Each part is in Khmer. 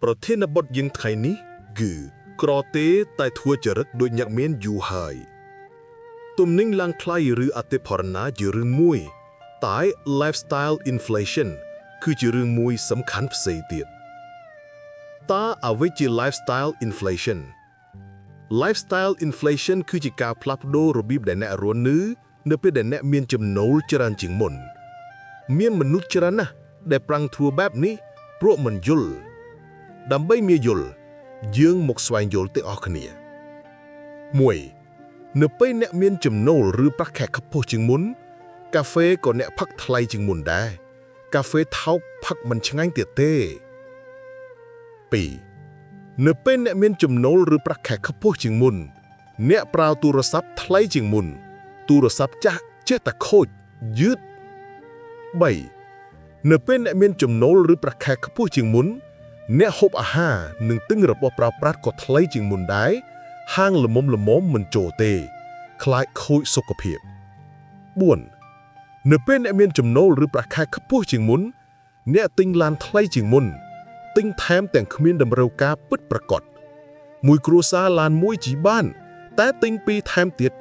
ប្រធានបទយើងថ្ងៃនេះគឺក្រទេតែធ្វើចរិតដូចអ្នកមានយូរហើយទំនិញឡើងថ្លៃឬអតិផរណាជារឿងមួយតែ lifestyle inflation គឺជារឿងមួយសំខាន់ផ្សេងទៀតតើអ្វីជា lifestyle inflation? Lifestyle inflation គឺជាការផ្លាស់ប្ដូររបៀបដែលអ្នករស់នៅនៅពេលដែលអ្នកមានចំណូលច្រើនជាងមុន មានមនុស្សច្រើនណាស់ដែលប្រឹងធ្វើបែបនេះព្រោះមិនយល់ដើម្បីមានយល់យើងមកស្វែងយល់ទាំងអស់គ្នា1នៅពេលអ្នកមានចំណូលឬប្រាក់ខែខ្ពស់ជាងមុន កាហ្វេក៏អ្នកផឹកថ្លៃជាងមុនដែរកាហ្វេថោកផឹកមិនឆ្ងាញ់ទៀតទេ2នៅពេលអ្នកមានចំណូលឬប្រាក់ខែខ្ពស់ជាងមុន អ្នកប្រើទូរស័ព្ទថ្លៃជាងមុន ទូរស័ព្ទចាស់ចេះតែខូចយឺត3នៅពេលអ្នកមានចំណូលឬប្រាក់ខែខ្ពស់ជាងមុន អ្នកហូបអាហារនិងទិញរបស់ប្រើប្រាស់ក៏ថ្លៃជាងមុនដែរហាងល្មមល្មមមិនចូលទេ ខ្លាចខូចសុខភាព4នៅពេលអ្នកមានចំណូលឬប្រាក់ខែខ្ពស់ជាងមុន អ្នកទិញឡានថ្លៃជាងមុន ទិញថែមទាំងគ្មានតម្រូវការពិតប្រាកដមួយគ្រួសារឡានមួយជីបាន តែទិញពីរថែមទៀត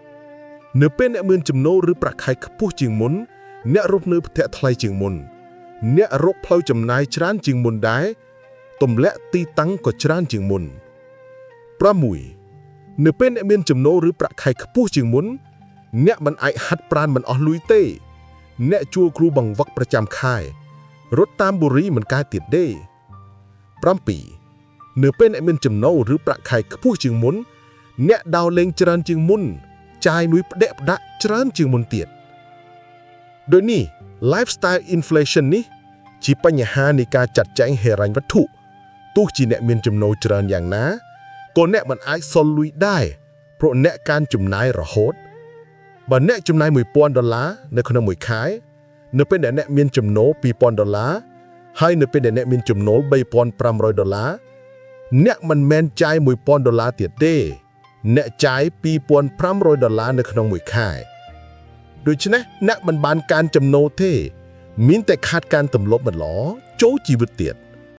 5នៅពេលអ្នកមានចំណូលឬប្រាក់ខែខ្ពស់ជាងមុន អ្នករស់នៅផ្ទះថ្លៃជាងមុន អ្នករកផ្លូវចំណាយច្រើនជាងមុនដែរទម្លាក់ទីតាំងក៏ច្រើនជាងមុន6នៅពេលអ្នកមានចំណូលឬប្រាក់ខែខ្ពស់ជាងមុន អ្នកមិនអាចហាត់ប្រាណមិនអស់លុយទេ អ្នកជួលគ្រូបង្វឹកប្រចាំខែរត់តាមបុរីមិនកើតទៀតទេ7នៅពេលអ្នកមានចំណូលឬប្រាក់ខែខ្ពស់ជាងមុន អ្នកដើរលេងច្រើនជាងមុន ចាយលុយផ្ដេកផ្ដាក់ច្រើនជាងមុនទៀតដូចនេះ lifestyle inflation នេះជាបញ្ហានៃការចាត់ចែងហិរញ្ញវត្ថុទោះជាអ្នកមានចំណូលច្រើនយ៉ាងណាក៏អ្នកមិនអាចសល់លុយដែរព្រោះអ្នកការចំណាយរហូតបើអ្នកចំណាយ1000ដុល្លារនៅក្នុងមួយខែនៅពេលដែលអ្នកមានចំណូល2000ដុល្លារហើយនៅពេលដែលអ្នកមានចំណូល3500ដុល្លារអ្នកមិនមែនចាយ1000ដុល្លារទៀតទេ អ្នកចាយ2500ដុល្លារនៅក្នុងមួយខែដូច្នេះអ្នកមិនបានការចំណូលទេ មានតែខាតការទម្លាប់មិនល្អចូលជីវិតទៀត។